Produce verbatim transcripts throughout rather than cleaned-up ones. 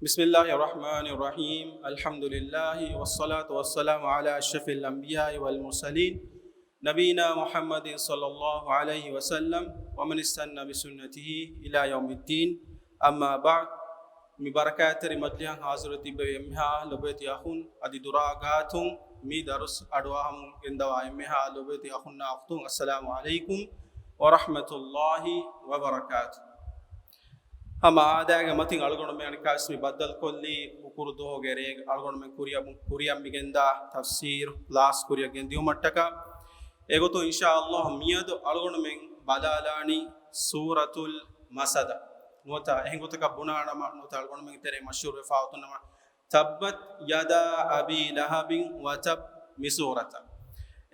بسم الله الرحمن الرحيم. الحمد لله والصلاة والسلام على أشرف الأنبياء والمرسلين نبينا محمد صلى الله عليه وسلم ومن استن بسنته إلى يوم الدين. أما بعد. މި ބަރަކާތްތެރި މަޖްލިހަށް ހާޒިރު ތިއްބެވި އެންމެހާ ލޮބުވެތި އަޚުން، އަދި ދުރާ ގާތުން މި ދަރުސް އަޑުއަހަމުން ގެންދަވާ އެންމެހާ ލޮބުވެތި އަޚުންނާ އުޚްތުން، އައްސަލާމު ޢަލައިކުމް ވަރަޙްމަތުﷲި ވަބަރަކާތު. ހަމަ އާދައިގެ މަތިން އަޅުގަނޑުމެން އަނެއްކާވެސް މި ބައްދަލުކޮށްލީ ކުކުރު ދުވަހުގެ ރޭގަ އަޅުގަނޑުމެން ކުރިއަށް، ކުރިއަށް މިގެންދާ ތަފްސީރު ކްލާސް ކުރިއަށް ގެންދިއުމަށްޓަކާ. އެގޮތުން އިންޝާﷲ މިއަދު އަޅުގަނޑުމެން ބަލާލާނީ ސޫރަތުލް މަސަދަ. ނުވަތަ އެހެން ގޮތަކަށް ބުނާނަމަ، ނުވަތަ އަޅުގަނޑުމެންގެ ތެރޭ މަޝްހޫރުވެފާ އޮތުނަމަ، تبت يدا أبي لهب وتب މި ސޫރަތަށް.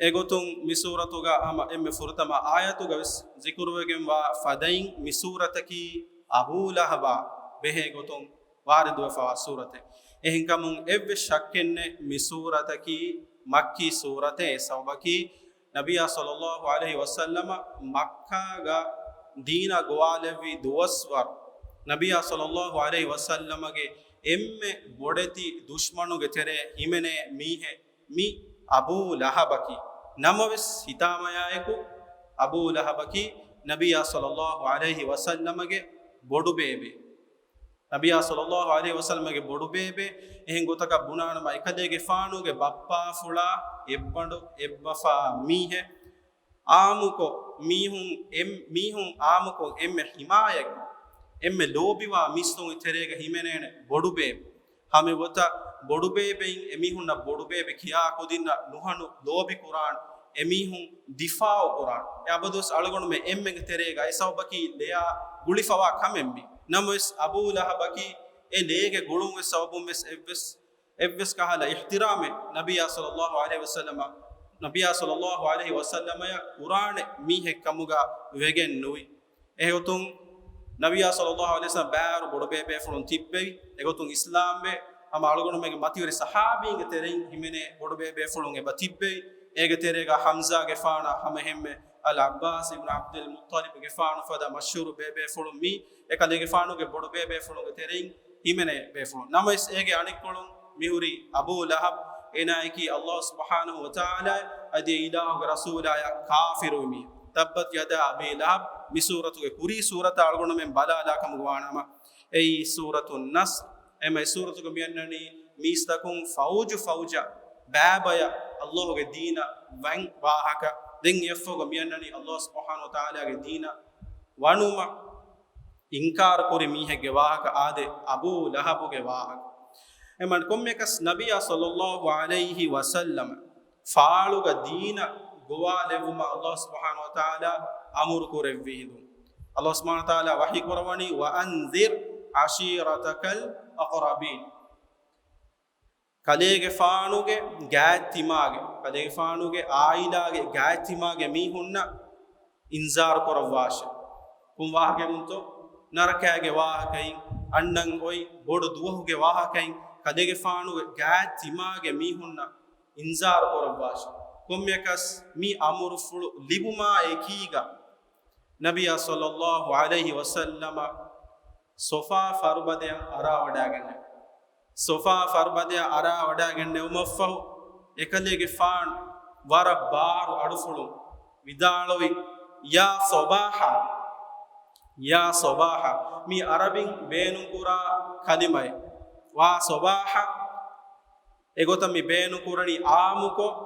އެގޮތުން މި ސޫރަތުގަ ހަމަ އެންމެ ފުރަތަމަ އާޔަތުގަ ވެސް ޒިކުރުވެގެންވާ ފަދައިން މި ސޫރަތަކީ އަބޫ ލަހަބާ ބެހޭ ގޮތުން ވާރިދުވެފަވާ ސޫރަތެއް. އެހެންކަމުން އެއްވެސް ޝައްކެއް ނެތް މި ސޫރަތަކީ މައްކީ ސޫރަތެއް. އެ ސަބަބަކީ ނަބިއްޔާ ޞައްލައްލާހު ޢަލައިހި ވަސައްލަމަ މައްކާގަ ދީނަށް ގޮވާލެއްވި ދުވަސްވަރު ނަބިއްޔާ ޞައްލައްލާހު ޢަލައިހި ވަސައްލަމަގެ އެންމެ ބޮޑެތި ދުޝްމަނުގެ ތެރޭ ހިމެނޭ މީހެއް މި އަބޫ ލަހަބަކީ. ނަމަވެސް ހިތާމަޔާއެކު އަބޫ ލަހަބަކީ ނަބިއްޔާ ޞައްލައްލާހު ޢަލައިހި ވަސައްލަމަގެ ބޮޑުބޭބެ. ނަބިއްޔާ ޞައްލައްލާހު ޢަލައިހި ވަސައްލަމަގެ ބޮޑުބޭބެ. އެހެން ގޮތަކަށް ބުނާނަމަ، އެކަލޭގެފާނުގެ ބައްޕާފުޅާ އެއްބަނޑު އެއްބަފާ މީހެއް. އާއްމުކޮށް މީހުން އެން-، މީހުން އާއްމުކޮށް އެންމެ ޙިމާޔަތްކޮށް، އެންމެ ލޯބިވާ މީސްތަކުންގެ ތެރޭގަ ހިމެނޭނެ ބޮޑުބޭބެ. ހަމައެގޮތަށް ބޮޑުބޭބެއިން އެމީހުންނަށް ބޮޑުބޭބެ ކިޔާ ކުދިންނަށް ނުހަނު ލޯބިކުރާން، އެމީހުން ދިފާޢު ކުރާން. އެ އަބަދުވެސް އަޅުގަނޑުމެން އެންމެންގެ ތެރޭގަ އެ ސަބަބަކީ ލެޔާ ގުޅިފަވާ ކަމެއް މީ. ނަމަވެސް އަބޫ ލަހަބަކީ އެ ލޭގެ ގުޅުން ވެސް ސަބަބުން ވެސް އެއްވެސް، އެއްވެސް ކަހަލަ އިޙްތިރާމެއް ނަބިއްޔާ ޞައްލައްލާހު ޢަލައިހި ވަސައްލަމަ، ނަބިއްޔާ ޞައްލައްލާހު ޢަލައިހި ވަސައްލަމަޔަށް ކުރާނެ މީހެއް ކަމުގަ ވެގެން ނުވި. އެގޮތުން ނަބިއްޔާ ޞައްލައްލާހު ޢަލައިހި ވަސައްލަމަ ބާރު ބޮޑުބޭބޭފުޅުން ތިއްބެވި. އެގޮތުން އިސްލާމްވެ، ހަމަ އަޅުގަނޑުމެންގެ މަތިވެރި ޞަޙާބީންގެ ތެރެއިން ހިމެނޭ ބޮޑުބޭބޭފުޅުން އެބަ ތިއްބެވި. އޭގެ ތެރޭގަ ޙަމްޒާގެފާނާ ހަމައެހެންމެ އަލް ޢައްބާސް އިބްނު ޢަބްދުލް މުއްޠަލިބްގެފާނު ފަދަ މަޝްހޫރު ބޭބޭފުޅުން މީ އެކަލޭގެފާނުގެ ބޮޑުބޭބޭފުޅުންގެ ތެރެއިން ހިމެނޭ ބޭފުޅުން. ނަމަވެސް އޭގެ އަނެއްކޮޅުން މިހުރީ އަބޫ ލަހަބް، އޭނާއަކީ ﷲ ސުބްޙާނަހު ވަތަޢާލާ އަދި އެ އިލާހުގެ ރަސޫލާޔަށް ކާފިރުވި މީ. تبت يدا أبي لهب މި ސޫރަތުގެ ކުރީ ސޫރަތަށް އަޅުގަނޑުމެން ބަލާލާ ކަމުގަ ވާނަމަ، އެއީ ސޫރަތު ނަޞްރު. އެމަ އެ ސޫރަތުގަ މިއަންނަނީ މީސްތަކުން ފައުޖު ފައުޖަށް ބައިބަޔަށް ﷲގެ ދީނަށް ވަން ވާހަކަ. ދެން އެއަށްފަހުގަ މިއަންނަނީ ﷲ ސުބްޙާނަހު ވަތަޢާލާގެ ދީނަށް ވަނުމަށް އިންކާރު ކުރި މީހެއްގެ ވާހަކަ، އާދެ، އަބޫ ލަހަބުގެ ވާހަކަ. އެމަން ކޮންމެއަކަސް ނަބިއްޔާ ޞައްލައްލާހު ޢަލައިހި ވަސައްލަމަ ފާޅުގަ ދީނަށް ގޮވާލެއްވުމަށް ﷲ ސުބްޙާނަހު ވަތަޢާލާ އަމުރު ކުރެއްވި ހިނދު، ﷲ ސުބްޙާނަހު ވަތަޢާލާ ވަޙީ ކުރައްވަނީ، وأنذر عشيرتك الأقربين. ކަލޭގެފާނުގެ ގާތްތިމާގެ، ކަލޭގެފާނުގެ އާއިލާގެ ގާތްތިމާގެ މީހުންނަށް އިންޒާރު ކުރައްވާށެ. ކޮން ވާހަކައެއްތޯ؟ ނަރަކާގެ ވާހަކައިން، އަންނަން އޮތް ބޮޑު ދުވަހުގެ ވާހަކައިން ކަލޭގެފާނުގެ ގާތްތިމާގެ މީހުންނަށް އިންޒާރު ކުރައްވާށެ. ކޮންމެއަކަސް މި އަމުރުފުޅު ލިބުމާ އެކީގަ ނަބިއްޔާ ޞައްލައްލާހު ޢަލައިހި ވަސައްލަމަ ޞަފާ ފަރުބަދަޔަށް އަރާވަޑައިގެންނެވި. ޞަފާ ފަރުބަދަޔަށް އަރާވަޑައިގެންނެވުމަށްފަހު، އެކަލޭގެފާނު ވަރަށް ބާރު އަޑުފުޅުން ވިދާޅުވި، يا صباحا، يا صباحا، މީ ޢަރަބިން ބޭނުންކުރާ ކަލިމައެއް. ވާ ޞަބާޙަ، އެގޮތަށް މި ބޭނުންކުރަނީ ޢާއްމުކޮށް،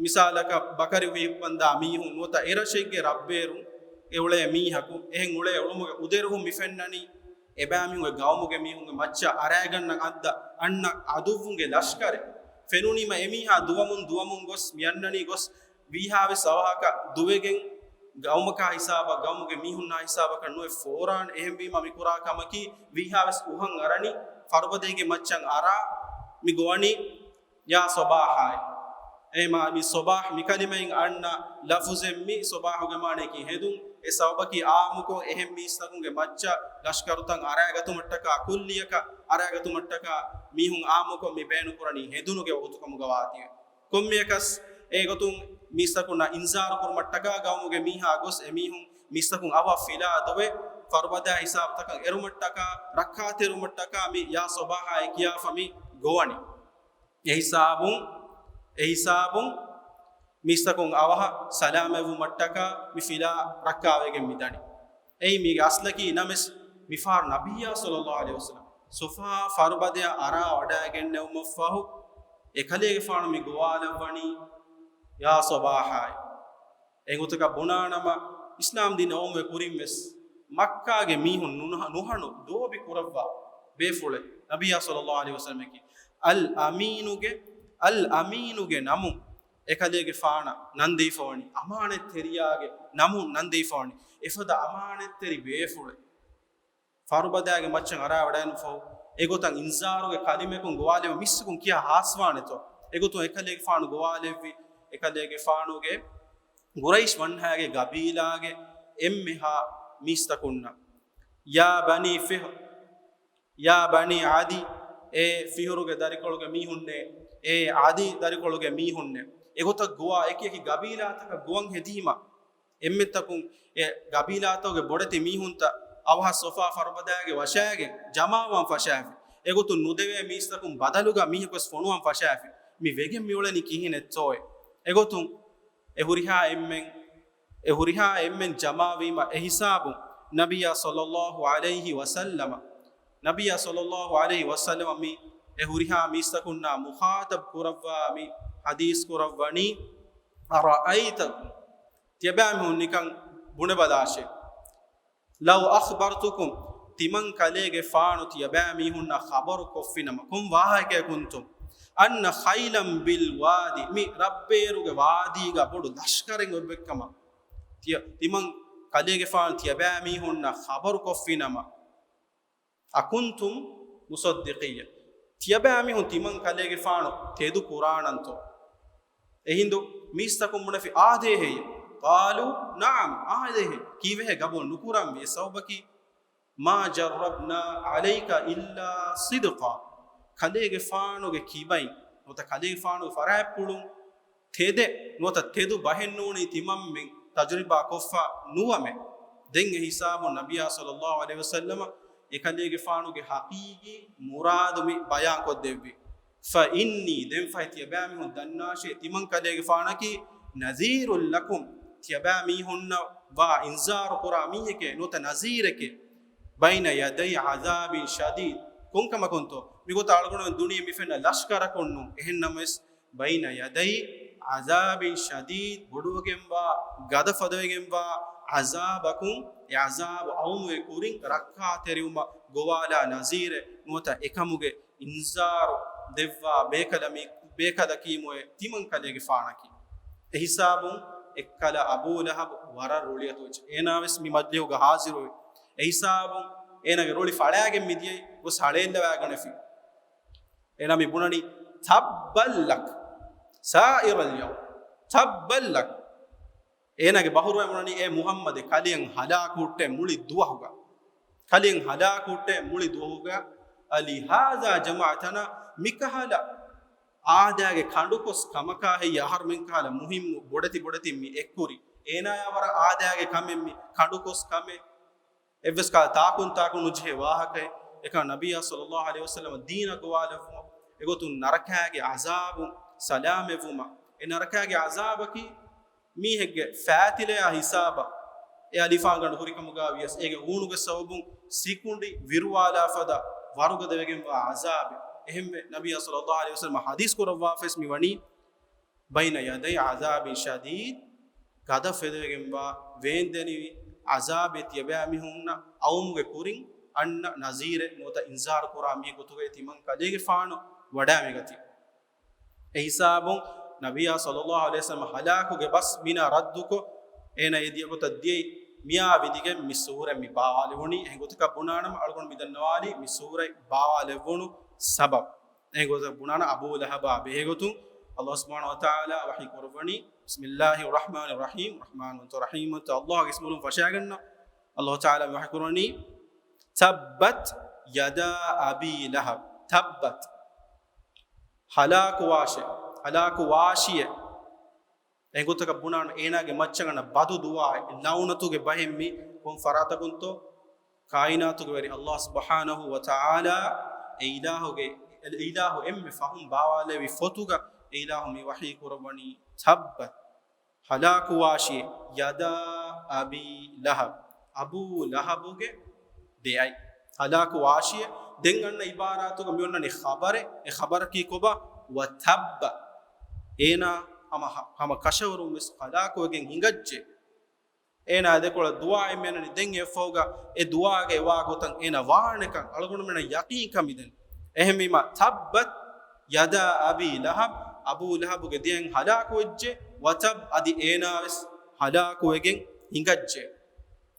މިސާލަކަށް ބަކަރި ހުއި އުއްމަންދާ މީހުން ނުވަތަ އެރަށެއްގެ ރައްބޭރުން އެ އުޅޭ މީހަކު، އެހެން އުޅޭ އުޅުމުގެ އުދެރުހުން މި ފެންނަނީ އެބައިމީހުންގެ ގައުމުގެ މީހުންގެ މައްޗަށް އަރައިގަންނަން އައްދަ އަންނަ ޢަދުއްވުންގެ ލަޝްކަރެއް. ފެނުނީމަ އެމީހާ ދުވަމުން ދުވަމުން ގޮސް މިއަންނަނީ ގޮސް ވީހާވެސް އަވަހަކަށް ދުވެގެން ގައުމަކާ ހިސާބަށް، ގައުމުގެ މީހުންނާ ހިސާބަކަށް ނުވެ ފޯރާން. އެހެންވީމަ މިކުރާ ކަމަކީ ވީހާވެސް އުހަން އަރަނީ ފަރުބަދައިގެ މައްޗަށް އަރާ މި ގޮވަނީ ޔާ ޞަބާޙާއި. އެހެމާ މި ޞަބާޙް މި ކަލިމައިން އަންނަ ލަފުޒެއް މި ޞަބާޙުގެ މާނަޔަކީ ހެދުން. އެ ސަބަބަކީ ޢާއްމުކޮށް އެހެން މީސްތަކުންގެ މައްޗަށް ލަޝްކަރުތައް އަރައިގަތުމަށްޓަކާ، ކުއްލިއަކަށް އަރައިގަތުމަށްޓަކާ މީހުން ޢާއްމުކޮށް މި ބޭނުންކުރަނީ ހެދުނުގެ ވަގުތުކަމުގަ ވާތީވެ. ކޮންމެއަކަސް އެގޮތުން މީސްތަކުންނަށް އިންޒާރު ކުރުމަށްޓަކާ ގައުމުގެ މީހާ ގޮސް އެމީހުން މީސްތަކުން އަވަށް ފިލާ ދުވެ ފަރުބަދަ ހިސާބުތަކަށް އެރުމަށްޓަކާ، ރައްކާތެރުމަށްޓަކާ މި ޔާ ޞަބާޙާއޭ ކިޔާފަ މި ގޮވަނީ. އެހިސާބުން، އެހިސާބުން މީސްތަކުން އަވަހަށް ސަލާމަތްވުމަށްޓަކާ މި ފިލާ ރައްކާވެގެން މި ދަނީ. އެއީ މީގެ އަސްލަކީ. ނަމަވެސް މިފަހަރު ނަބިއްޔާ ޞައްލައްލާހު ޢަލައިހި ވަސައްލަމް ޞަފާ ފަރުބަދަޔަށް އަރާ ވަޑައިގެންނެވުމަށްފަހު، އެކަލޭގެފާނު މި ގޮވާލައްވަނީ ޔާ ޞަބާޙާއޭ. އެގޮތަކަށް ބުނާނަމަ، އިސްލާމް ދީން އައުމުގެ ކުރިން ވެސް މައްކާގެ މީހުން ނުނަހަ-، ނުހަނު ލޯބި ކުރައްވާ ބޭފުޅެއް ނަބިއްޔާ ޞައްލައްލާހު ޢަލައިހި ވަސައްލަމަކީ. އަލް އަމީނުގެ، އަލް އަމީނުގެ ނަމުން އެކަލޭގެފާނަށް ނަންދެވިފަވަނީ، އަމާނަތްތެރިޔާގެ ނަމުން ނަންދެވިފަވަނީ، އެފަދަ އަމާނަތްތެރި ބޭފުޅެއް. ފަރުބަދައިގެ މައްޗަށް އަރާވަޑައިގެންފަހު، އެގޮތަށް އިންޒާރުގެ ކަލިމައަކުން ގޮވާލެވުން މީސްތަކުން ކިހާ ހާސްވާނެތޯ؟ އެގޮތުން އެކަލޭގެފާނު ގޮވާލެއްވި، އެކަލޭގެފާނުގެ ގުރައިޝް ވަންހައިގެ ގަބީލާގެ އެންމެހާ މީސްތަކުންނަށް، ޔާ ބަނީ ފިހްރު، ޔާ ބަނީ ޢަދީ، އޭ ފިހުރުގެ ދަރިކޮޅުގެ މީހުންނޭ، އޭ ޢަދީ ދަރިކޮޅުގެ މީހުންނޭ. އެގޮތަށް ގޮވާ އެކި އެކި ގަބީލާތަކަށް ގޮވަން ހެދީމަ، އެންމެންތަކުން އެ ގަބީލާތަކުގެ ބޮޑެތި މީހުންތައް އަވަހަށް ޞަފާ ފަރުބަދައިގެ ވަށައިގެން ޖަމާވާން ފަށާފި. އެގޮތުން ނުދެވޭ މީސްތަކުން ބަދަލުގަ މީހަކުވެސް ފޮނުވަން ފަށާފި. މި ވެގެން މިއުޅެނީ ކިހިނެއްތޯއޭ؟ އެގޮތުން އެ ހުރިހާ އެންމެން، އެ ހުރިހާ އެންމެން ޖަމާވީމަ އެހިސާބުން ނަބިއްޔާ ޞައްލައްލާހު ޢަލައިހި ވަސައްލަމަ، ނަބިއްޔާ ޞައްލައްލާހު ޢަލައިހި ވަސައްލަމަ މި އެ ހުރިހާ މީސްތަކުންނާ މުޚާޠަބް ކުރައްވާ މި ޙަދީޘް ކުރައްވަނީ، أرأيتكم، ތިޔަބައިމީހުން ނިކަން ބުނެބަލާށޭ. لو أخبرتكم، ތިމަން ކަލޭގެފާނު ތިޔަބައިމީހުންނަށް ޚަބަރު ކޮށްފިނަމަ، ކޮން ވާހަކައެއް ކުންތުން؟ أن خيلا بالوادي، މި ރަށްބޭރުގެ ވާދީގަ ބޮޑު ލަޝްކަރެއް އޮތް ވެއްކަމަށް. ތިޔަ-، ތިމަން ކަލޭގެފާނު ތިޔަބައިމީހުންނަށް ޚަބަރު ކޮށްފިނަމަ، أكنتم مصدقين، ތިޔަބައިމީހުން ތިމަން ކަލޭގެފާނު ތެދު ކުރާނަންތޯ؟ އެހިނދު މީސްތަކުން ބުނެފި، އާދޭހޭ. قالوا نعم، އާދޭހޭ. ކީއްވެހޭ ގަބޫލު ނުކުރަންވީ؟ އެ ސަބަބަކީ، ما جربنا عليك إلا صدقا، ކަލޭގެފާނުގެ ކިބައިން ނުވަތަ ކަލޭގެފާނުގެ ފަރާތްޕުޅުން ތެދެއް ނުވަތަ ތެދު ބަހެއް ނޫނީ ތިމަންމެން ތަޖުރިބާ ކޮށްފަ ނުވަމޭ. ދެން އެ ހިސާބުން ނަބިއްޔާ ޞައްލައްލާހު ޢަލައިހި ވަސައްލަމަ އެކަލޭގެފާނުގެ ޙަޤީޤީ މުރާދު މި ބަޔާންކޮށްދެއްވި. فإني، ދެންފަހެ ތިޔަބައިމީހުން ދަންނާށޭ، ތިމަން ކަލޭގެފާނަކީ نذير لكم، ތިޔަބައިމީހުންނަށް ވާ އިންޒާރު ކުރާ މީހެކޭ ނުވަތަ ނަޒީރެކޭ. بين يدي عذاب شديد، ކޮންކަމަކުންތޯ؟ މިގޮތަށް އަޅުގަނޑުމެން ދުނިޔެ މި ފެންނަ ލަޝްކަރަކުން ނޫން. އެހެންނަމަވެސް، بين يدي عذاب شديد، ބޮޑުވެގެންވާ، ގަދަ ފަދަވެގެންވާ ޢަޒާބަކުން، އެ ޢަޒާބު އައުމުގެ ކުރިން ރައްކާތެރިވުމަށް ގޮވާލާ ނަޒީރެއް ނުވަތަ އެކަމުގެ އިންޒާރު ދެއްވާ ބޭކަލަ މި-، ބޭކަލަކީމުއޭ ތިމަން ކަލޭގެފާނަކީ. އެހިސާބުން އެއްކަލަ އަބޫ ލަހަބު ވަރަށް ރުޅިއަތުވެއްޖެ. އޭނާވެސް މި މަޖްލިހުގަ ހާޒިރުވި. އެހިސާބުން އޭނާގެ ރުޅި ފަޅާގެން މިދިޔައީ ގޮސް ހަޅޭއްލަވާގަނެފި. އޭނާ މި ބުނަނީ، تبا لك سائر اليوم، تبا لك. އޭނާގެ ބަހުރުވައި ބުނަނީ، އޭ މުޙައްމަދެ، ކަލެއަށް ހަލާކު ހުއްޓޭ މުޅި ދުވަހުގަ. ކަލެއަށް ހަލާކު ހުއްޓޭ މުޅި ދުވަހުގަ. ألهذا جمعتنا، މިކަހަލަ އާދައިގެ ކަނޑުކޮސް ކަމަކާ ހެއްޔޭ އަހަރުމެން ކަހަލަ މުހިއްމު ބޮޑެތި ބޮޑެތި މި އެއްކުރި؟ އޭނާޔާ ވަރަށް އާދައިގެ ކަމެއް މި ކަނޑުކޮސް ކަމެއް. އެއްވެސް ކަހަލަ ތާކުން ތާކުން ނުޖެހޭ ވާހަކައެއް. އެކަމަ ނަބިއްޔާ ޞައްލައްލާހު ޢަލައިހި ވަސައްލަމަ ދީނަށް ގޮވާލެއްވުމަށް އެގޮތުން ނަރަކާގެ ޢަޒާބުން ސަލާމަތްވުމަށް. އެ ނަރަކާގެ ޢަޒާބަކީ މީހެއްގެ ފައިތިލަޔާ ހިސާބަށް އެ އަލިފާންގަނޑު ހުރިކަމުގަ ވިޔަސް، އޭގެ ހޫނުގެ ސަބަބުން ސިކުނޑި ވިރުވާލާ ފަދަ ވަރުގަދަވެގެންވާ ޢަޒާބެއް. އެހެންވެ، ނަބިއްޔާ ޞައްލައްލާހު ޢަލައިހި ވަސައްލަމަ ޙަދީޘް ކުރައްވާފަވެސް މިވަނީ، بين يدي عذاب شديد، ގަދަ ފެދެވެގެންވާ ވޭންދެނިވި ޢަޒާބެއް ތިޔަބައިމީހުންނަށް އައުމުގެ ކުރިން އަންނަ ނަޒީރެއް ނުވަތަ އިންޒާރު ކުރާ މީ ގޮތުގައި ތިމަން ކަލޭގެފާނު ވަޑައިމިގަތީ. އެހިސާބުން ނަބިއްޔާ ޞައްލައްލާހު ޢަލައިހި ވަސައްލަމަ ހަލާކުގެ ބަސް މިނާ ރައްދުކޮށް، އޭނާ އެދިޔަ ގޮތަށް ދިޔައީ މިއާ ވިދިގެން މި ސޫރަ މި ބާވާލެވުނީ. އެހެން ގޮތަކަށް ބުނާނަމަ އަޅުގަނޑު މި ދަންނަވާލީ މި ސޫރަ ބާވާލެއްވުނު ސަބަބް. އެހެން ގޮތަށް ބުނާނަ އަބޫ ލަހަބާ ބެހޭގޮތުން ﷲ ސުބްޙާނަހޫ ވަތަޢާލާ ވަޙީ ކުރައްވަނީ، بسم الله الرحمن الرحيم، ރަޙްމާންވަންތަ ރަޙީމްވަންތަ ﷲގެ އިސްމުލުން ފަށާގަންނަ. ﷲ ތަޢާލާ ވަޙީ ކުރައްވަނީ، تبت يدا أبي لهب، تبت، ހަލާކުވާށޭ، ހަލާކުވާށިއޭ. އެގޮތަކަށް ބުނާނަ އޭނާގެ މައްޗަށް އަންނަ ބަދު ދުޢާއެއް، ލަޢުނަތުގެ ބަހެއް މި ކޮން ފަރާތަކުންތޯ؟ ކާއިނާތުގެ ވެރި ﷲ ސުބްޙާނަހޫ ވަތަޢާލާ އެ އިލާހުގެ، އެ އިލާހު އެންމެ ފަހުން ބާވާލެވި ފޮތުގަ އެ އިލާހު މި ވަޙީ ކުރައްވަނީ، ތައްބަތް، ހަލާކުވާށި، ޔަދާ އަބީ ލަހަބް، އަބޫ ލަހަބުގެ ދެއަތް ހަލާކުވާށި. ދެން އަންނަ އިބާރާތުގަ މި އޮންނަނީ ޚަބަރެއް. އެ ޚަބަރަކީ ކޮބާ؟ ވަތައްބަ، އޭނާ ހަމަ، ހަމަ ކަށަވަރުން ވެސް ހަލާކުވެގެން ހިނގައްޖެ. އޭނާ އެދެކޮޅަށް ދުޢާއެއް މިއަންނަނީ. ދެން އެއަށްފަހުގަ އެ ދުޢާގައި ވާ ގޮތަށް އޭނާ ވާނެކަން އަޅުގަނޑުމެންނަށް ޔަޤީންކަން މިދެން. އެހެންވީމަ، ތައްބަތް ޔަދާ އަބީ ލަހަބް، އަބޫ ލަހަބުގެ ދެއަތް ހަލާކުވެއްޖެ، ވަތައްބް، އަދި އޭނާވެސް ހަލާކުވެގެން ހިނގައްޖެ.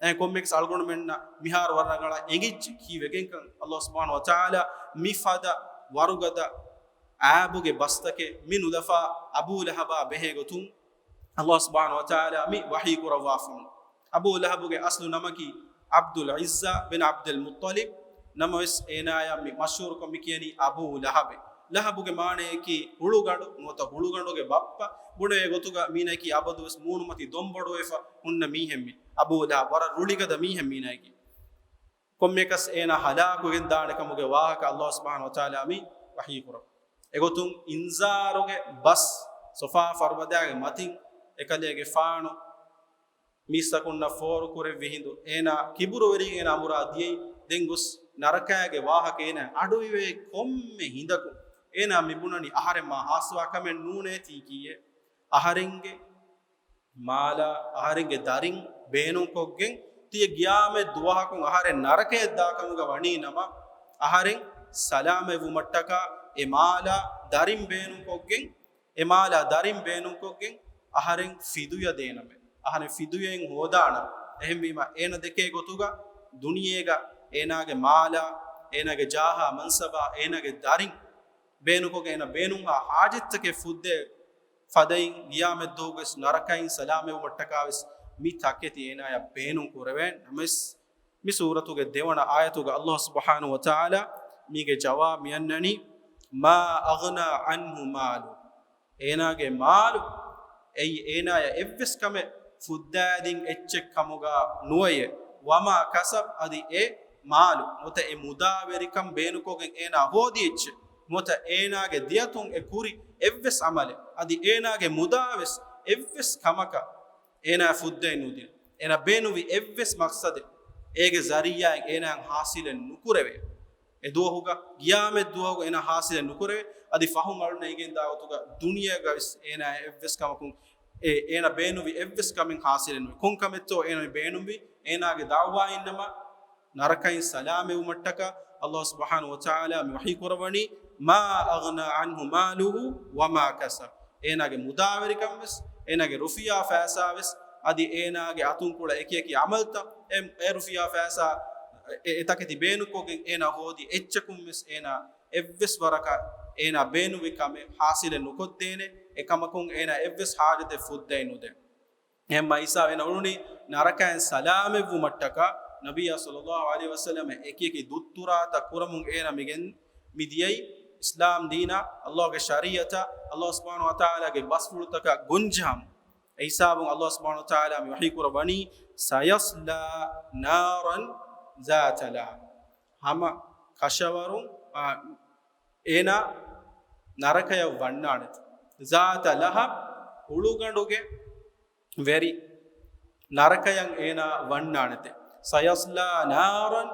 އެ ކޮންމެއަކަސް އަޅުގަނޑުމެންނަށް މިހާރު ވަރަށް ރަނގަޅަށް އެނގިއްޖެ ކީއްވެގެންކަން. ﷲ ސުބްޙާނަހޫ ވަތަޢާލާ މިފަދަ ވަރުގަދަ އާބުގެ ބަސްތަކެއް މި ނުލަފާ އަބޫ ލަހަބާ ބެހޭ ގޮތުން ﷲ ސުބްޙާނަހޫ ވަތަޢާލާ މި ވަޙީ ކުރައްވާފަ. އަބޫ ލަހަބުގެ އަސްލު ނަމަކީ ޢަބްދުލް ޢިއްޒާ ބިން ޢަބްދުލް މުއްޠަލިބް. ނަމަވެސް އޭނާޔަށް މި މަޝްހޫރުކޮށް މި ކިޔަނީ އަބޫ ލަހަބޭ. ލަހަބުގެ މާނަޔަކީ ހުޅުގަނޑު ނުވަތަ ހުޅުގަނޑުގެ ބައްޕަ. ބުނެވޭ ގޮތުގަ މީނައަކީ އަބަދުވެސް މޫނުމަތި ދޮންބޮޑުވެފަ ހުންނަ މީހެއް މި އަބޫ ލަހަބް. ވަރަށް ރުޅިގަދަ މީހެއް މީނައަކީ. ކޮންމެއަކަސް އޭނާ ހަލާކުވެގެން ދާނެ ކަމުގެ ވާހަކަ ﷲ ސުބްޙާނަހޫ ވަތަޢާލާ މި ވަޙީ ކުރައްވަ. އެގޮތުން އިންޒާރުގެ ބަސް ޞަފާ ފަރުބަދައިގެ މަތިން އެކަލޭގެފާނު މީސްތަކުންނަށް ފޯރު ކުރެއްވި ހިނދު، އޭނާ ކިބުރުވެރިން އޭނާ އަނބުރާ ދިޔައީ. ދެން ގޮސް ނަރަކާގެ ވާހަކަ އޭނާ އަޑުއިވޭ ކޮންމެ ހިނދަކު އޭނާ މި ބުނަނީ، އަހަރެން މާ ހާސްވާ ކަމެއް ނޫނޭތީ ކީއޭ. އަހަރެންގެ މާލާ، އަހަރެންގެ ދަރިން ބޭނުންކޮށްގެން ތިޔަ ގިޔާމަތް ދުވަހަކުން އަހަރެން ނަރަކަޔަށް ދާ ކަމުގަ ވަނީ ނަމަ، އަހަރެން ސަލާމަތްވުމަށްޓަކާ އެ މާލާ ދަރިން ބޭނުންކޮށްގެން، އެ މާލާ ދަރިން ބޭނުންކޮށްގެން އަހަރެން ފިދުޔަ ދޭނަމޭ. އަހަރެން ފިދުޔައިން ހޯދާނަމޭ. އެހެންވީމަ، އޭނަ ދެކޭ ގޮތުގަ ދުނިޔޭގަ އޭނާގެ މާލާ، އޭނާގެ ޖާހާ މަންސަބާ، އޭނާގެ ދަރިން ބޭނުންކޮށްގެން އޭނަ ބޭނުންހާ ހާޖަތްތަކެއް ފުއްދޭ ފަދައިން ގިޔާމަތްދުވަހުގެސް ނަރަކައިން ސަލާމަތްވުމަށްޓަކާވެސް މި ތަކެތި އޭނާޔަށް ބޭނުން ކުރެވޭ. ނަމަވެސް، މި ސޫރަތުގެ ދެވަނަ އާޔަތުގަ ﷲ ސުބްޙާނަހޫ ވަތަޢާލާ މީގެ ޖަވާބު މިއަންނަނީ، މާ އަޣްނާ ޢަންހު މާލު. އޭނާގެ މާލު އެއީ އޭނާޔަށް އެއްވެސް ކަމެއް ފުއްދާދިން އެއްޗެއް ކަމުގަ ނުވެޔޭ. ވަމާ ކަސަބް، އަދި އެ މާލު ނުވަތަ އެ މުދާވެރިކަން ބޭނުންކޮށްގެން އޭނާ ހޯދި އެއްޗެއް ނުވަތަ އޭނާގެ ދެއަތުން އެ ކުރި އެއްވެސް ޢަމަލެއް އަދި އޭނާގެ މުދާވެސް އެއްވެސް ކަމަކަށް އޭނާ ފުއްދައެއް ނުދިން. އޭނާ ބޭނުންވި އެއްވެސް މަޤްޞަދެއް އޭގެ ޒަރީޢާއިން އޭނާއަށް ޙާޞިލެއް ނުކުރެވޭ. އެ ދުވަހުގަ، ގިޔާމަތް ދުވަހުގަ އޭނާ ޙާޞިލެއް ނުކުރެވޭ. އަދި ފަހުން އަޅުންނަށް އެނގިގެންދާ ގޮތުގަ ދުނިޔޭގަވެސް އޭނާ އެއްވެސް ކަމަކުން އެ، އޭނާ ބޭނުންވި އެއްވެސް ކަމެއް ޙާޞިލެއް ނުވޭ. ކޮން ކަމެއްތޯ އޭނާ މި ބޭނުންވީ؟ އޭނާގެ ދަޢުވާއިންނަމަ ނަރަކައިން ސަލާމަތްވުމަށްޓަކާ ﷲ ސުބްޙާނަހޫ ވަތަޢާލާ މި ވަޙީ ކުރައްވަނީ، މާ އަޣްނާ ޢަންހު މާލުހު ވަމާ ކަސަބް. އޭނާގެ މުދާވެރިކަން ވެސް، އޭނާގެ ރުފިޔާ ފައިސާ ވެސް، އަދި އޭނާގެ އަތުންކުޅަ އެކިއެކި ޢަމަލްތައް، އެ، އެ ރުފިޔާ ފައިސާ، އެ، އެ ތަކެތި ބޭނުންކޮށްގެން އޭނާ ހޯދި އެއްޗަކުން ވެސް އޭނާ އެއްވެސް ވަރަކަށް އޭނާ ބޭނުންވި ކަމެއް ޙާޞިލެއް ނުކޮށްދޭނެ، އެކަމަކުން އޭނާ އެއްވެސް ޙާޖަތެއް ފުއްދައެއް ނުދޭ. އެހެންމަ އީސާ އޭނަ އުޅުނީ ނަރަކައިން ސަލާމަތްވުމަށްޓަކާ. ނަބިއްޔާ ޞައްލައްލާހު ޢަލައިހި ވަސައްލަމަ އެކިއެކި ދުއްތުރާތައް ކުރަމުން އޭނަ މިގެން މިދިޔައީ އިސްލާމް ދީނާ، ﷲގެ ޝަރީޢަތާ، ﷲ ސުބްޙާނަހޫ ވަތަޢާލާގެ ބަސްފުޅުތަކާ ގޮންޖެހަމުން. އެ ހިސާބުން ﷲ ސުބްޙާނަހޫ ވަތަޢާލާ މި ވަޙީ ކުރައްވަނީ، ސަޔަޞްލާ ނާރަން ޛާތަ ލަހަބް. ހަމަ ކަށަވަރުން، އާ، އޭނާ ނަރަކަޔަށް ވަންނާނެތެ. ޛާތަ ލަހަބް، ހުޅުގަނޑުގެ ވެރި ނަރަކަޔަށް އޭނާ ވަންނާނެތެ. ސަޔަޞްލާ ނާރަން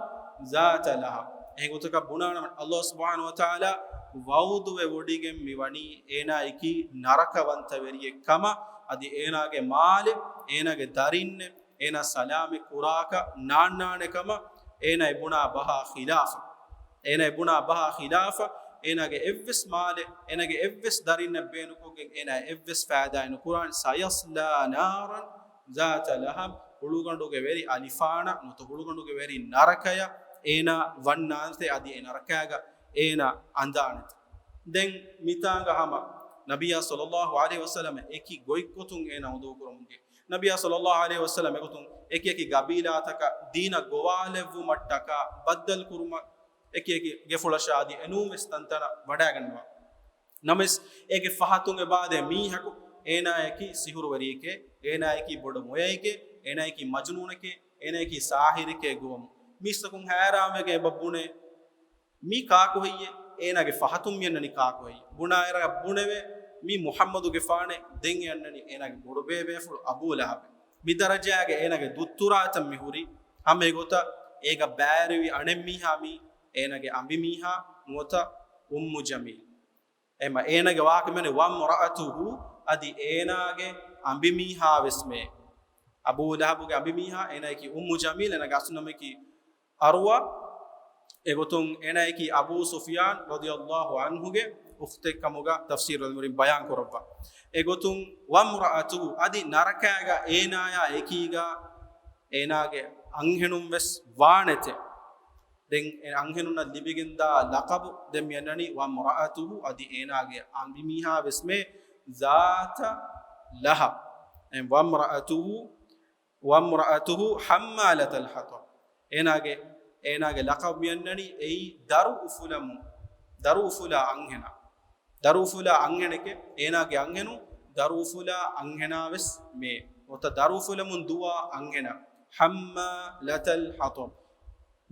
ޛާތަ ލަހަބް. އެހެން ގޮތަކަށް ބުނާނަމަ، ﷲ ސުބްޙާނަހޫ ވަތަޢާލާ ވަޢުދުވެވޮޑިގެން މިވަނީ އޭނާއަކީ ނަރަކަވަންތަވެރިއެއް ކަމަށް، އަދި އޭނާގެ މާލެއް، އޭނާގެ ދަރިންނެއް، އޭނާ ސަލާމަތް ކުރާކަށް ނާންނާނެ ކަމަށް އޭނާ އެ ބުނާ ބަހާ ޚިލާފަށް، އޭނާ އެ ބުނާ ބަހާ ޚިލާފަށް، އޭނާގެ އެއްވެސް މާލެއް، އޭނާގެ އެއްވެސް ދަރިންނެއް ބޭނުންކޮށްގެން އޭނާ އެއްވެސް ފައިދާއެއް ނުކުރާނެ. ސަޔަޞްލާ ނާރަން ޛާތަ ލަހަބް، ހުޅުގަނޑުގެ ވެރި އަލިފާނަށް ނުވަތަ ހުޅުގަނޑުގެ ވެރި ނަރަކަޔަށް އޭނާ ވަންނާނެތެ، އަދި އެ ނަރަކައިގަ އޭނާ އަނދާނެތެ. ދެން މިތާނގަ ހަމަ ނަބިއްޔާ ޞައްލައްލާހު ޢަލައިހި ވަސައްލަމަ އެކި ގޮތްގޮތުން އޭނާ އުނދަގޫކުރަމުން ދިޔަ. ނަބިއްޔާ ޞައްލައްލާހު ޢަލައިހި ވަސައްލަމަ އެގޮތުން އެކި އެކި ގަބީލާތަކަށް ދީނަށް ގޮވާލެއްވުމަށްޓަކާ ބައްދަލުކުރުމަށް އެކި އެކި ގެފުޅަށާ އަދި އެނޫންވެސް ތަންތަނަށް ވަޑައިގަންނަވާ. ނަމަވެސް އޭގެ ފަހަތުން އެބައާދޭ މީހަކު އޭނާއަކީ ސިހުރުވެރިއެކޭ، އޭނާއަކީ ބޮޑު މޮޔައެކޭ، އޭނާއަކީ މަޖުނޫނެކޭ، އޭނާއަކީ ސާހިރެކޭ ގޮވަމުން. މީސްތަކުން ހައިރާންވެގެން އެބަ ބުނޭ، މީ ކާކު ހެއްޔޭ؟ އޭނާގެ ފަހަތުން މި އަންނަނީ ކާކު ހެއްޔޭ؟ ބުނާއިރަށް ބުނެވޭ، މީ މުޙައްމަދުގެފާނޭ. ދެން އެ އަންނަނީ އޭނާގެ ބޮޑުބޭބޭފުޅު އަބޫ ލަހަބެއް. މި ދަރަޖާގެ އޭނާގެ ދުއްތުރާތައް މި ހުރީ. ހަމަ އެގޮތަށް އޭގަ ބައިވެރިވި އަނެއްމީހާ މީ އޭނާގެ އަނބިމީހާ ނުވަތަ އުއްމު ޖަމީލް. އެމަ އޭނާގެ ވާހަކަ މިއަންނަނީ ވަމްރައަތުހު، އަދި އޭނާގެ އަނބިމީހާވެސް މޭ. އަބޫ ލަހަބުގެ އަނބިމީހާ، އޭނާއަކީ އުއްމު ޖަމީލް، އޭނާގެ އަސްލު ނަމަކީ އަރުވާ. އެގޮތުން އޭނާއަކީ އަބޫ ސުފްޔާން ރަޟިޔަﷲ ޢަންހުގެ އުޚްތެއް ކަމުގަ ތަފްސީރު ޢިލްމުވެރިން ބަޔާން ކުރައްވާ. އެގޮތުން ވަމްރައަތުހު، އަދި ނަރަކައިގަ އޭނާޔާ އެކީގަ އޭނާގެ އަންހެނުން ވެސް ވާނެތެ. ދެން އެ އަންހެނުންނަށް ލިބިގެންދާ ލަޤަބު ދެން މި އަންނަނީ ވަމްރައަތުހު، އަދި އޭނާގެ އަނބިމީހާ ވެސް މޭ ޒާތަ ލަހަބް. އެ ވަމްރައަތުހު، ވަމްރައަތުހު ޙައްމާލަތަލް ޙަޠަބް. އޭނާގެ، އޭނާގެ ލަޤަބު މި އަންނަނީ އެއީ ދަރު އުފުލަމުން، ދަރު އުފުލާ އަންހެނާ. ދަރު އުފުލާ އަންހެނެކޭ، އޭނާގެ އަންހެނުން ދަރު އުފުލާ އަންހެނާ ވެސް މޭ. ނުވަތަ ދަރު އުފުލަމުން ދުވާ އަންހެނާ. ޙައްމާލަތަލް ޙަޠަބް.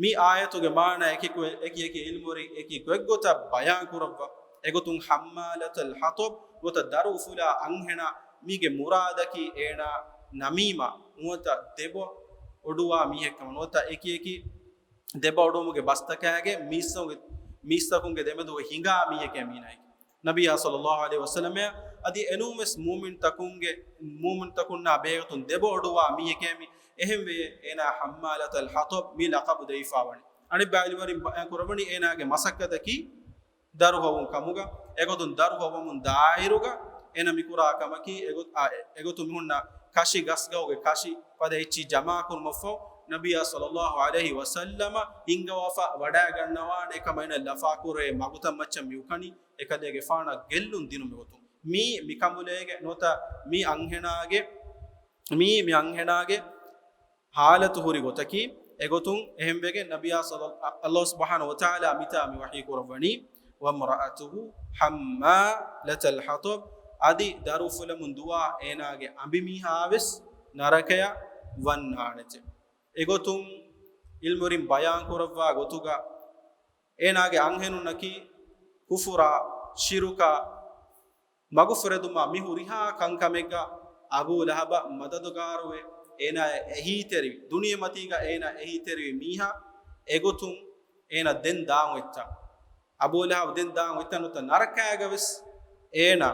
މި އާޔަތުގެ މާނަ އެކި ކު-، އެކި އެކި ޢިލްމުވެރިން އެކި ގޮތްގޮތަށް ބަޔާން ކުރައްވާ. އެގޮތުން ޙައްމާލަތަލް ޙަޠަބް ނުވަތަ ދަރު އުފުލާ އަންހެނާ މީގެ މުރާދަކީ އޭނާ ނަމީމާ ނުވަތަ ދެބަ އޮޑުވާ މީހެއްކަމަށް ނުވަތަ އެކި އެކި ދެބަ އޮޑުވުމުގެ ބަސްތަކާގެ މީސްތަކު-، މީސްތަކުންގެ ދެމެދުގަ ހިނގާ މީހެކޭ މީނާއެކޭ. ނަބިއްޔާ ޞައްލައްލާހު ޢަލައިހި ވަސައްލަމައަށް އަދި އެނޫންވެސް މުއުމިންތަކުންގެ، މުއުމިންތަކުންނާ ބެހޭގޮތުން ދެބަ އޮޑުވާ މީހެކޭ މީ. އެހެންވެ އޭނާ ޙައްމާލަތަލް ޙަޠަބް މި ލަޤަބު ދެވިފާވަނީ. އަނެއް ބައި ޢިލްމުވެރިން ބަޔާން ކުރައްވަނީ އޭނާގެ މަސައްކަތަކީ ދަރުހޮވުން ކަމުގަ. އެގޮތުން ދަރުހޮވަމުން ދާއިރުގަ އޭނާ މިކުރާ ކަމަކީ އެގޮ-، އާ، އެ-، އެގޮތުން މިހުންނަ ކަށި ގަސްގަހުގެ ކަށި ފަދަ އެއްޗިހި ޖަމާކުރުމަށްފަހު ނަބިއްޔާ ޞައްލައްލާހު ޢަލައިހި ވަސައްލަމަ ހިންގަވާފަ ވަޑައިގަންނަވާނެ ކަމަށް އޭނާ ލަފާކުރޭ މަގުތައް މައްޗަށް މި އުކަނީ އެކަލޭގެފާނަށް ގެއްލުން ދިނުމެގޮތުން. މީ މިކަނބުލޭގެ ނުވަތަ މި އަންހެނާގެ، މީ މި އަންހެނާގެ ޙާލަތު ހުރި ގޮތަކީ. އެގޮތުން އެހެންވެގެން ނަބިއްޔާ ޞައްލަ-، ﷲ ސުބްޙާނަހޫ ވަތަޢާލާ މިތާ މި ވަޙީ ކުރައްވަނީ، "وامرأته حمالة الحطب"، އަދި ދަރު އުފުލަމުން ދުވާ އޭނާގެ އަނބިމީހާވެސް ނަރަކަޔަށް ވަންނާނެތެ. އެގޮތުން ޢިލްމުވެރިން ބަޔާން ކުރައްވާ ގޮތުގަ، އޭނާގެ އަންހެނުންނަކީ ކުފުރާ، ޝިރުކާ، މަގުފުރެދުމާ މި ހުރިހާ ކަންކަމެއްގަ އަބޫ ލަހަބަށް މަދަދުގާރުވެ، އޭނާ އެހީތެރިވި، ދުނިޔެމަތީގަ އޭނާ އެހީތެރިވި މީހާ. އެގޮތުން އޭނާ ދެން ދާން އޮތްތާ، އަބޫ ލަހަބް ދެން ދާން އޮތްތާ ނުވަތަ ނަރަކާގަވެސް އޭނާ،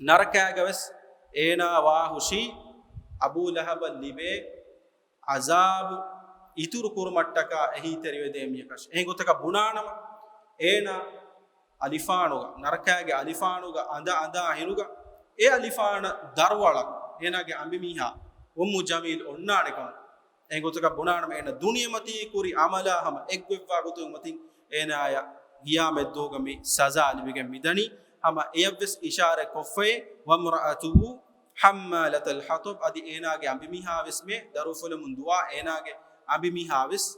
ނަރަކާގަވެސް އޭނާ ވާހުށީ އަބޫ ލަހަބަށް ލިބޭ ޢަޒާބު އިތުރު ކުރުމަށްޓަކާ އެހީތެރިވެދޭ މީހަކަށް. އެހެން ގޮތަކަށް ބުނާނަމަ، އޭނާ އަލިފާނުގަ، ނަރަކާގެ އަލިފާނުގަ އަނދަ އަނދާ ހިނުގަ، އެ އަލިފާނަށް ދަރުއަޅަން އޭނާގެ އަނބިމީހާ އުއްމު ޖަމީލް އޮންނާނެ ކަމަށް. އެހެން ގޮތަކަށް ބުނާނަމަ، އޭނާ ދުނިޔެމަތީ ކުރި ޢަމަލާ ހަމަ އެއްގޮތްވާ ގޮތުން މަތިން އޭނާޔަށް ޤިޔާމަތްދުވަހުގަ މި ސަޒާ ލިބިގެން މިދަނީ. ހަމަ އެޔަށްވެސް އިޝާރަތް ކޮށްފައި، "وامرأته حمالة الحطب"، އަދި އޭނާގެ އަނބިމީހާވެސް މޭ، ދަރު އުފުލަމުން ދުވާ އޭނާގެ އަނބިމީހާވެސް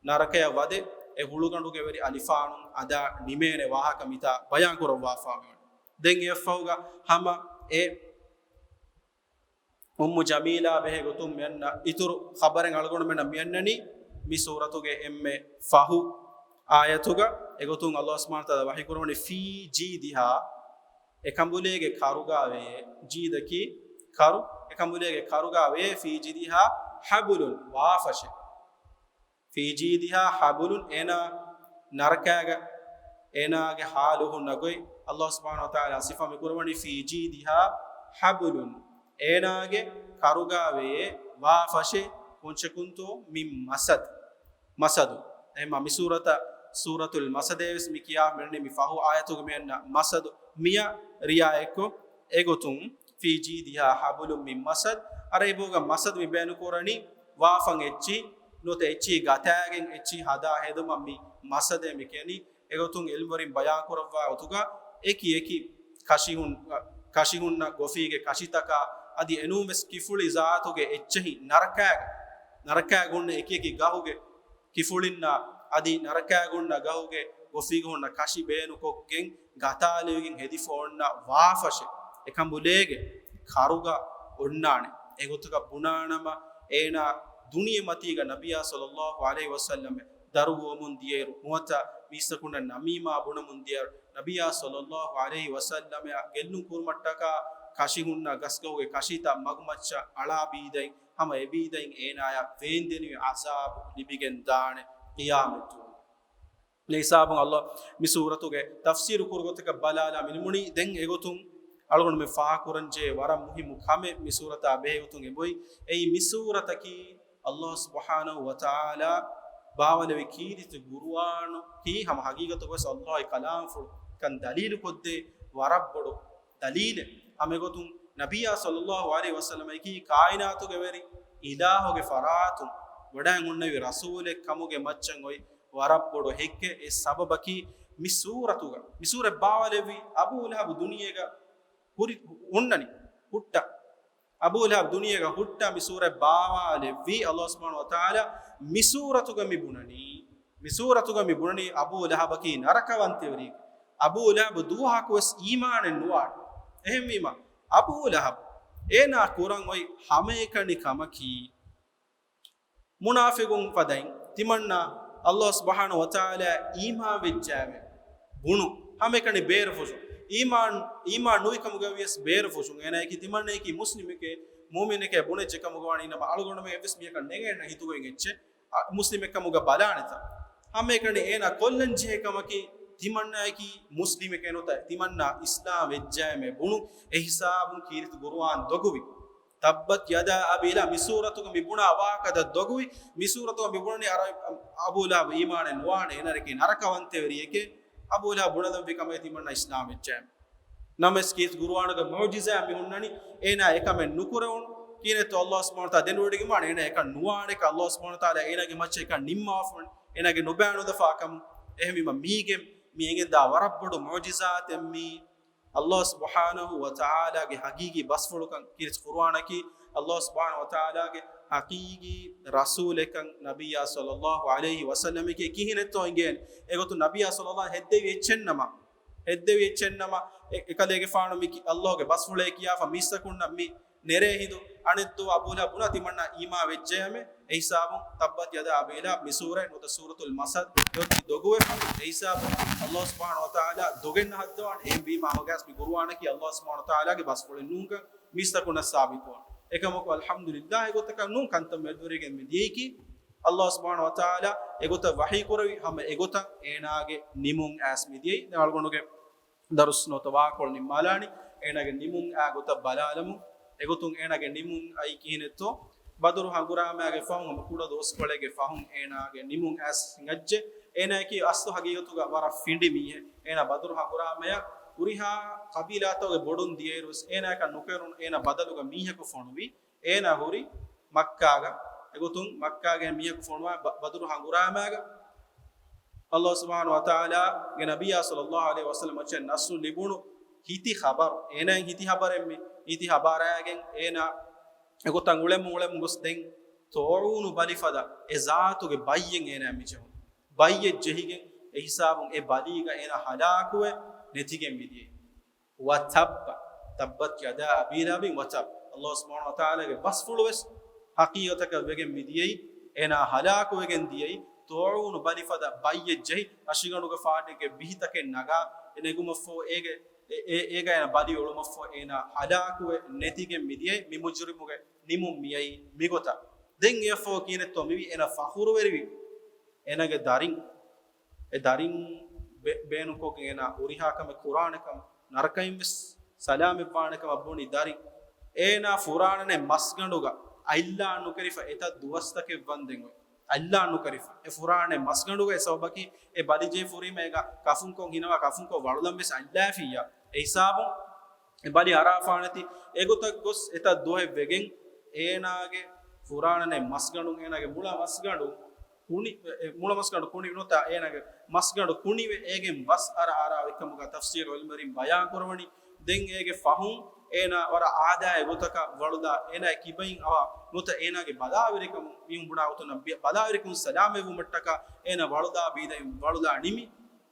ނަރަކަޔަށް ވަދެ، އެ ހުޅުގަނޑުގެ ވެރި އަލިފާނުން އަނދާ ނިމޭނެ ވާހަކަ މިތާ ބަޔާން ކުރައްވާފާވެވަނީ. ދެން އެއަށްފަހުގަ ހަމަ އެ އުއްމު ޖަމީލާ ބެހޭ ގޮތުން މިއަންނަ އިތުރު ޚަބަރެއް އަޅުގަނޑުމެންނަށް މިއަންނަނީ މި ސޫރަތުގެ އެންމެ ފަހު އާޔަތުގަ. އެގޮތުން ﷲ ސުބްޙާނަހޫ ވަތަޢާލާ ވަޙީ ކުރައްވަނީ، "في جيدها"، އެކަނބުލޭގެ ކަރުގަ ވޭ، ޖީދަކީ ކަރު، އެކަނބުލޭގެ ކަރުގަ ވޭ، "في جيدها حبل"، ވާފަށެއް. "في جيدها حبل"، އޭނާ ނަރަކާގަ އޭނާގެ ޙާލު ހުންނަ ގޮތް ﷲ ސުބްޙާނަހޫ ވަތަޢާލާ ސިފަ މި ކުރައްވަނީ، "في جيدها حبل"، އޭނާގެ ކަރުގަ ވޭ ވާފަށެއް، ކޮންޗެއް ކުންތޯ؟ "من مسد"، މަސަދު. އެހެންމަ މި ސޫރަތަށް، ސޫރަތުލް މަސަދޭވެސް މި ކިޔާ މިއަންނަނީ މި ފަހު އާޔަތުގަ މިއަންނަ މަސަދު މިއަށް ރިޢާޔަތްކޮށް، އެގޮތުން، "في جيدها حبل من مسد"، ޢަރަބިބަހުގަ މަސަދު މި ބަޔާނުކުރަނީ ވާފަން އެއްޗިހި، ނުވަތަ އެއްޗިހި ގަތާގެން އެއްޗިހި ހަދާ ހެދުމަށް މި މަސަދޭ މި ކިޔަނީ. އެގޮތުން ޢިލްމުވެރިން ބަޔާން ކުރައްވާ ގޮތުގަ އެކި އެކި ކަށިހުން، ކަށިހުންނަ ގޮފީގެ ކަށިތަކާ އަދި އެނޫންވެސް ކިފުޅި ޒާތުގެ އެއްޗެހި ނަރަކާގަ، ނަރަކާގަ ހުންނަ އެކި އެކި ގަހުގެ ކިފުޅިންނާ އަދި ނަރަކާގަ ހުންނަ ގަހުގެ ގޮފީގަ ހުންނަ ކަށި ބޭނުކޮށްގެން ގަތާލެވިގެން ހެދިފަ އޮންނަ ވާފަށެއް އެކަނބުލޭގެ ކަރުގަ އޮންނާނެ. އެގޮތަކަށް ބުނާނަމަ އޭނާ ދުނިޔެމަތީގަ ނަބިއްޔާ ޞައްލައްލާހު ޢަލައިހި ވަސައްލަމަށް ދަރު ވުމުން ދިޔައިރު، ނުވަތަ މީސްތަކުންނަށް ނަމީމާ ބުނަމުން ދިޔައިރު، ނަބިއްޔާ ޞައްލައްލާހު ޢަލައިހި ވަސައްލަމައާ ގެއްލުން ކުރުމަށްޓަކާ ކަށި ހުންނަ ގަސްގަހުގެ ކަށިތައް މަގުމައްޗަށް އަޅާ ބީދައިން، ހަމަ އެބީދައިން އޭނާޔަށް ވޭންދެނިވި ޢަޒާބު ލިބިގެން ދާނެ ޤިޔާމަތް ދުވަހު. މި ހިސާބުން ﷲ މި ސޫރަތުގެ ތަފްސީރު ކުރު ގޮތަކަށް ބަލާލާ މި ނިމުނީ. ދެން އެގޮތުން އަޅުގަނޑުމެން ފާހަގަކުރަންޖެހޭ ވަރަށް މުހިއްމު ކަމެއް މި ސޫރަތާ ބެހޭގޮތުން އެބައޮތް. އެއީ މި ސޫރަތަކީ ﷲ ސުބްޙާނަހު ވަތަޢާލާ ބާވަލެއްވި ކީރިތި ޤުރުއާނަކީ ހަމަ ޙަޤީޤަތުގަވެސް ﷲގެ ކަލާމްފުޅު ކަން ދަލީލުކޮށްދޭ ވަރަށް ބޮޑު ދަލީލެއް. ހަމައެގޮތުން ނަބިއްޔާ ޞައްލައްލާހު ޢަލައިހި ވަސައްލަމަކީ ކާއިނާތުގެ ވެރި އިލާހުގެ ފަރާތުން ވަޑައިގެން ހުންނެވި ރަސޫލެއް ކަމުގެ މައްޗަށް އޮތް ވަރަށް ބޮޑު ޙައްޤެއް. އެ ސަބަބަކީ މި ސޫރަތުގަ، މި ސޫރަތް ބާވަލެއްވީ އަބޫ ލަހަބު ދުނިޔޭގަ ހުރި، ހުންނަނީ، ހުއްޓަ. އަބޫ ލަހަބު ދުނިޔޭގަ ހުއްޓާ މި ސޫރަތް ބާވާލެއްވީ ﷲ ސުބްޙާނަހު ވަތަޢާލާ މި ސޫރަތުގަ މި ބުނަނީ، މި ސޫރަތުގަ މި ބުނަނީ އަބޫ ލަހަބަކީ ނަރަކަވަންތެވެރިއެކޭ. އަބޫ ލަހަބު ދުވަހަކުވެސް އީމާނެއް ނުވާނެ. އެހެންވީމަ އަބޫ ލަހަބު އޭނާ ކުރަން އޮތް ހަމައެކަނި ކަމަކީ، މުނާފިޤުން ފަދައިން ތިމަންނަ ﷲ ސުބްޙާނަހު ވަތަޢާލާ އީމާން ވެއްޖައިމެ ބުނު ހަމައެކަނި ބޭރުފުށު، އީމާން، އީމާން ނުވި ކަމުގަ ވިޔަސް ބޭރުފުށުން. އޭނާއަކީ ތިމަންނައަކީ މުސްލިމެކޭ، މުއުމިނެކޭ ބުނެއްޖެ ކަމުގަ ވާނީ. ނަމަ އަޅުގަނޑުމެން އެއްވެސް މީހަކަށް ނެގޭނެ ހިތުގައި އެއްޗެއް އަ، މުސްލިމެއް ކަމުގަ ބަލާނެތަ؟ ހަމައެކަނި އޭނާ ކޮށްލަން ޖެހޭ ކަމަކީ ތިމަންނައަކީ މުސްލިމެކޭ ނުވަތަ ތިމަންނަ އިސްލާމް ވެއްޖައިމެ ބުނު. އެ ހިސާބުން ކީރިތި ޤުރުއާން ދޮގުވި. ތައްބަތް ޔަދާ އަބީ ލަހަބް މި ސޫރަތުގަ މި ބުނާ ވާހަކަތައް ދޮގުވި. މި ސޫރަތުގަ މި ބުނަނީ އަރަ، އަބޫ ލަހަބު އީމާނެއް ނުވާނެ، އޭނާއަކީ ނަރަކަވަންތެވެރިއެކޭ. އަބޫ ލަހަބު ބުނެލައްވި ކަމަކީ ތިމަންނަ އިސްލާމް ވެއްޖައިމެ. ނަމަވެސް ކީރިތި ޤުރުއާނުގެ މުޢުޖިޒާ މި ހުންނަނީ އޭނާ އެކަމެއް ނުކުރެވުނު. ކީރިތި ﷲ ސުބްޙާނަހު ވަތަޢާލާ ދެނެވޮޑިގެންވާނެ އޭނާ އެކަން ނުވާނެކަން، ﷲ ސުބްޙާނަހު ވަތަޢާލާ އޭނާގެ މައްޗަށް އެކަން ނިންމަވާފަ އޭނާގެ ނުބައި ނުދަފާ ކަމު. އެހެންވީމަ މީގެ މި އެނގެންދާ ވަރަށް ބޮޑު މުޢުޖިޒާތެއް މީ. ﷲ ސުބްޙާނަހު ވަތަޢާލާގެ ޙަޤީޤީ ބަސްފުޅުކަން ކީރިތި ޤުރުއާނަކީ، ﷲ ސުބްޙާނަހު ވަތަޢާލާގެ ޙަޤީޤީ ރަސޫލެއްކަން ނަބިއްޔާ ޞައްލައްލާހު ޢަލައިހި ވަސައްލަމަކީ ކިހިނެއްތޯ އިނގޭނެ. އެގޮތުން ނަބިއްޔާ ޞައްލައްލާހު ހެއްދެވި އެއްޗެއްނަމަ، ހެއްދެވި އެއްޗެއްނަމަ، އެ، އެކަލޭގެފާނު މި ކި، ﷲގެ ބަސްފުޅޭ ކިޔާފަ މީސްތަކުންނަށް މި ނެރޭ ހިނދު އަނެއްދުވަ އަބޫ ލަހަބް ބުނާ ތިމަންނަ އީމާ ވެއްޖެއެމެ. އެހިސާބުން ތައްބަތް ޔަދާ އަބީ ލަހަބް މި ސޫރަތް ނުވަތަ ސޫރަތުލް މަސަދް އެއޮތީ ދޮގުވެފަ. އެހިސާބުން ﷲ ސުބްޙާނަހު ވަތަޢާލާ ދޮގެއް ނަހައްދަވާނެ. އެހެންވީމާ ހަމަގައިސް މި ޤުރުއާނަކީ ﷲ ސުބްޙާނަހު ވަތަޢާލާގެ ބަސްފުޅެއް ނޫންކަން މީސްތަކުންނަށް ސާބިތުވާނެ. އެކަމަކު އަލްޙަމްދުލިއްލާހް އެގޮތަކަށް ނޫން ކަންތައް މެދުވެރިގެން މި ދިޔައީކީ ﷲ ސުބްޙާނަހު ވަތަޢާލާ އެގޮތަށް ވަޙީ ކުރެވި ހަމަ އެގޮތަށް އޭނާގެ ނިމުން އައިސް މި ދިޔައީ. ދެން އަޅުގަނޑުގެ ދަރުސް ނުވަތަ ވާކޮޅު ނިންމާލާނީ އޭނާގެ ނިމުން އާ ގޮތަށް ބަލާލަމުން. އެގޮތުން އޭނާގެ ނިމުން އައީ ކިހިނެއްތޯ؟ ބަދުރު ހަނގުރާމައިގެ ފަހުން ހަމަ ކުޑަ ދުވަސްކޮޅެއްގެ ފަހުން އޭނާގެ ނިމުން އައިސް ހިނގައްޖެ. އޭނާއަކީ އަސްލު ހަގީގަތުގަ ވަރަށް ފިނޑި މީހެއް. އޭނާ ބަދުރު ހަނގުރާމަޔަށް ހުރިހާ ޤަބީލާތަކުގެ ބޮޑުން ދިޔައިރުވެސް އޭނާއަކަށް ނުކެރުނު. އޭނާ ބަދަލުގަ މީހަކު ފޮނުވި. އޭނާ ހުރި މައްކާގަ. އެގޮތުން މައްކާގެ މީހަކު ފޮނުވާ ބަ، ބަދުރު ހަނގުރާމައިގަ ﷲ ސުބްޙާނަހު ވަތަޢާލާގެ ނަބިއްޔާ ޞައްލައްލާހު ޢަލައިހި ވަސައްލަމަ މައްޗަށް ނަޞްރު ލިބުނު ހިތި ޚަބަރު، އޭނާއަށް ހިތި ޚަބަރެއް މި، ހިތި ޚަބަރާގެން އޭނާ އެގޮތަށް އުޅެމުން އުޅެމުން ގޮސް ދެން ޠާޢޫނު ބަލި ފަދަ އެ ޒާތުގެ ބައްޔެއް އޭނާއަށް މި ޖެހުނު. ބައްޔެއް ޖެހިގެން އެ ހިސާބުން އެ ބަލީގަ އޭނާ ހަލާކުވެ ނެތިގެން މި ދިޔައީ. ވަތައްބަ، ތައްބަތް ޔަދާ އަބީ ލަހަބިން ވަތައްބަ. ﷲ ސުބްޙާނަހު ވަތަޢާލާގެ ބަސްފުޅުވެސް ޙަޤީޤަތަކަށް ވެގެން މި ދިޔައީ، އޭނާ ހަލާކުވެގެން ދިޔައީ، ޠާޢޫނު ބަލި ފަދަ ބައްޔެއް ޖެހި، އަށިގަނޑުގެ ފާޑެއްގެ ބިހިތަކެއް ނަގާ، އެ ނެގުމަށްފަހު އޭގެ، އެ، އޭ، އޭގަ އޭނާ ބަލި އުޅުމަށްފަހު އޭނާ ހަލާކުވެ ނެތިގެން މި ދިޔައީ. މި މުޖުރިމުގެ ނިމުން މިއައީ މިގޮތަށް. ދެން އެއަށްފަހު ކިހިނެއްތޯ މިވީ؟ އޭނާ ފަޚުރުވެރިވި އޭނާގެ ދަރިން، އެ ދަރިން ބެ، ބޭނުންކޮށްގެން އޭނާ ހުރިހާ ކަމެއް ކުރާނެ ކަމަށް، ނަރަކައިން ވެސް ސަލާމަތް ވާނެ ކަމަށް ބުނި ދަރިން. އޭނާ ފުރާނަނެ މަސްގަނޑުގަ އަތްލާން ނުކެރިފަ އެތައް ދުވަސްތަކެއް ވަންދެން އޮތް. އަތްލާން ނުކެރިފަ. އެ ފުރާނަނެ މަސްގަނޑުގަ އެ ސަބަބަކީ އެ ބަލި ޖެހި ފުރީމަ އޭގަ ކަފުންކޮށް ހިނަވާ ކަފުންކޮށް ވަޅުލަން ވެސް އަތްލާފިއްޔާ. އެ ހިސާބުން އެ ބަލި އަރާފާނެތީ. އެގޮތަށް ގޮސް އެތައް ދުވަހެއް ވެގެން އޭނާގެ ފުރާނަނެ މަސްގަނޑުން އޭނާގެ މުޅަ މަސްގަނޑު ކުނި، އެ، މުޅަ މަސްގަނޑު ކުނި ނުވަތަ އޭނާގެ މަސްގަނޑު ކުނިވެ އޭގެން ވަސް އަރާ އަރާ އޮތްކަމުގަ ތަފްސީރު ޢިލްމުވެރިން ބަޔާން ކުރަވަނީ. ދެން އޭގެ ފަހުން އޭނާ ވަރަށް އާދައިގެ ގޮތަކަށް ވަޅުލާ، އޭނާ ކިބައިން އަވާ ނުވަތަ އޭނާގެ ބަލާވެރިކަމުން މީހުން ބުނާ ގޮތުން ބި، ބަލާވެރިކަމުން ސަލާމަތްވުމަށްޓަކާ އޭނާ ވަޅުލާ ބީދައިން ވަޅުލާ ނިމި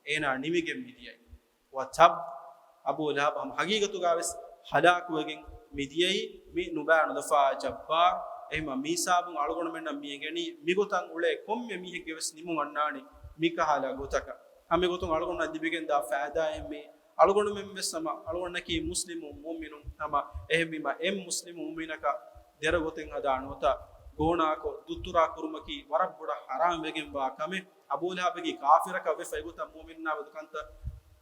އޭނާ ނިމިގެން މި ދިޔައީ. ވަތައްބަ، އަބޫ ލަހަބް ހަމަ ހަގީގަތުގަވެސް ހަލާކުވެގެން މި ދިޔައީ މި ނުބައި ނުލަފާ ޖައްބާރު އެހެމަ މިހިސާބުން އަޅުގަނޑުމެންނަށް މި އެނގެނީ މިގޮތަށް އުޅޭ ކޮންމެ މީހެއްގެ ވެސް ނިމުން އަންނާނީ މިކަހަލަ ގޮތަކަށް. ހަމަ އެގޮތުން އަޅުގަނޑުންނަށް ލިބިގެންދާ ފައިދާއެއް މީ އަޅުގަނޑުމެން ވެސް ހަމަ އަޅުގަނޑަކީ މުސްލިމު މުއުމިނުން ހަމަ އެހެންވީމަ އެއް މުސްލިމު މުއުމިނަކަށް ދެރަ ގޮތެއް ހަދާ ނުވަތަ ގޯނާކޮށް ދުއްތުރާ ކުރުމަކީ ވަރަށް ބޮޑަށް ހަރާމް ވެގެންވާ ކަމެއް. އަބޫލަހަބަކީ ކާފިރަކަށް ވެފަ އެގޮތަށް މުއުމިނުންނާ މެދު ކަންތައް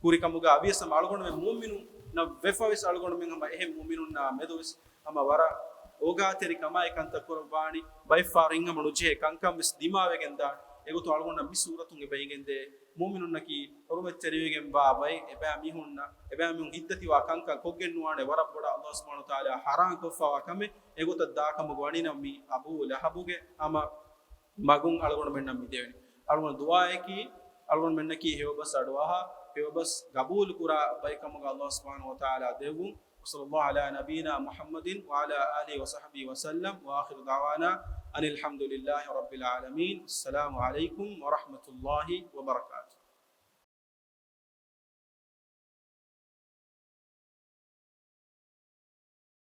ކުރިކަމުގަ އަވިޔަސް ހަމަ އަޅުގަނޑުމެން މުއުމިނުންނަށް ވެފަ ވެސް އަޅުގަނޑުމެން ހަމަ އެހެން މުއުމިނުންނާ މެދު ވެސް ހަމަ ވަރަށް އޯގާތެރިކަމާއި ކަންތައް ކުރައްވާނީ، ބައެއްފަހަރު އެންގަމަ ނުޖެހޭ ކަންކަން ވެސް ދިމާވެގެން ދާނީ. އެގޮތުން އަޅުގަނޑަށް މި ސޫރަތުން އެބަ އެނގެންދޭ މުއުމިނުންނަކީ ޙުރުމަތްތެރިވެގެންވާ ބައެއް، އެބައިމީހުންނަށް، އެބައިމީހުން ހިތްދަތިވާ ކަންކަން ކޮށްގެން ނުވާނެ، ވަރަށް ބޮޑަށް ﷲ ސުބްޙާނަހޫ ވަތަޢާލާ ޙަރާމް ކޮށްފަވާ ކަމެއް. އެގޮތަށް ދާކަމުގަ ވަނީނަމަ މި އަބޫ ލަހަބުގެ ހަމަ މަގުން އަޅުގަނޑުމެންނަށް މި ދެވެނީ. އަޅުގަނޑު ދުޢާއަކީ، އަޅުގަނޑުމެންނަކީ ހެޔޮބަސް އަޑުއަހާ، ހެޔޮބަސް ގަބޫލު ކުރާ ބައެއް ކަމުގަ ﷲ ސުބްޙާނަހޫ ވަތަޢާލާ ދެއްވުން. وصلى الله على نبينا محمد وعلى آله وصحبه وسلم، وآخر دعوانا أن الحمد لله رب العالمين. السلام عليكم ورحمة الله وبركاته.